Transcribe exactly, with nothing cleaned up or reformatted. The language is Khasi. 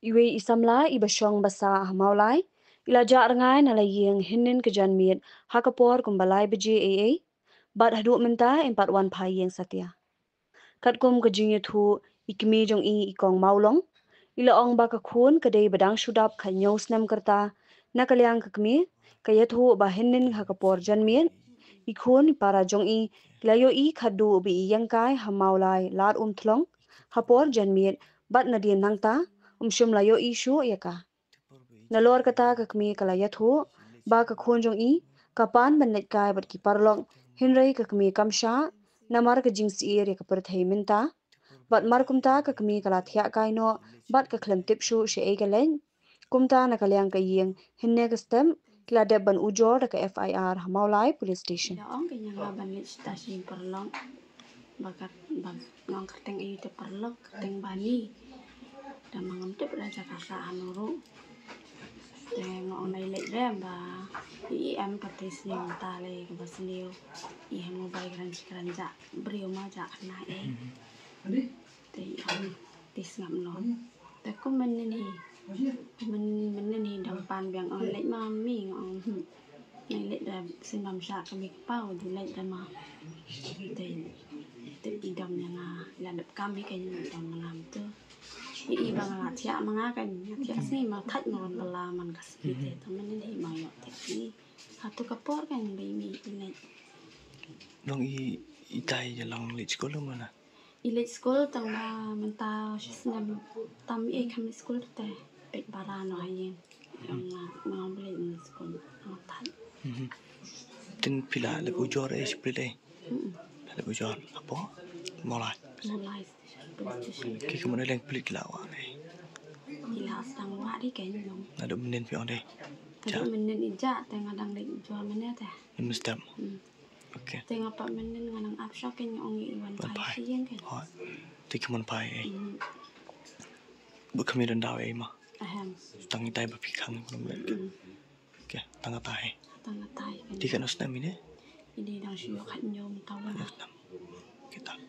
Iwei i samla iba shong basa ha Mawlai i la jah rngai na la ïing hynnin ka janmiet ha ka por kumba lai baje eiei, bad haduh mynta em pat wan phai ïing satia. Katkum ka jingïathuh i kmie jong i, i Kong Mawlong, i la ong ba ka khun ka dei ba dang shu dap khathynñiew snem ka rta. Na ka liang ka kmie ka ïathuh ba hynnin ha ka por janmiet i khun i para jong i ki la ïohi khadduh ba i ïeng kai ha Mawlai Lad Umthlong ha por janmiet, bad nadien nangta um shym la ïohi shuh ïa ka. Nalor kata ka kmie ka la ïathuh ba ka khun jong i ka pan ban leit kai bad ki paralok, hynrei ka kmie kam shah namar ka jingsyier ïa ka pyrthei mynta. Bad mar kumta ka kmie ka la thiah kai noh bad ka khlem tip shuh shaei ka leit. Kumta na ka liang ka ïing hynne ka step ki la dep ban ujor da ka F I R ha Mawlai Police Station. Ong ka ïa nga ban leit sha sha paralok. Ba ka, ba nga ong kyrteng aïu te paralok, kyrteng Bani. Da ma ngam tip da jaka sha hanu ruh. Te nga ong nai leit re ba i em pat te sniew ta lei kaba sniew. I ha mobile kran shi kran jak briew ma jak khynnah eh. Te i ong te sngap noh. Te kum mynnin hi. Myn, mynnin hi dang pan biang ong leit ma mi nga ong. Hmm. Nai leit da sin bam shah ka mi ka paw du leit da ma. Te, te i dom ïa nga, la dep kam hi ka i dom ma ngam tu. I, i ba nga thiah ma nga ka nga thiah sngi ma thait ma wan bala man ka sngi te. Te mynnin hi ma ïoh te i. Ha tu ka por ka ba i mi i leit. Nong i, i tai ïa long leit skul ma na? I leit skul tang ba mynta shi snem tam i kham leit skul te. Peit bara noh ha ïing. Ong nga, nga ong ba leit skul, nga thait. Mhm. Tin phi la leit ujor eh, shi phi leit. Mm-mm. Phi la leit ujor hapoh Mawlai. Mawlai station, police station. Ki kumno leng phi leit ki la wah lei? Ki la sdang wah dei ka ïing. Naduh mynnin phi ong dei? Naduh mynnin i jah te nga dang leit ujor mynne te. Mynne step. Mm. Okay. Te nga pat mynnin nga nang ap sha ka ïing ong i wan phai sha ïing ka. Oh. Te ki mon phai eh. Mm. Ba kham ïa don daw eh ma. Ahem. Tang itai ba phi khang ba lam leh. Mm. Okay, tang katai. Tang katai. Te katno snem ine? Ine dang shu ïoh khathynñiew mynta. Khathynñiew snem. Okay, tang.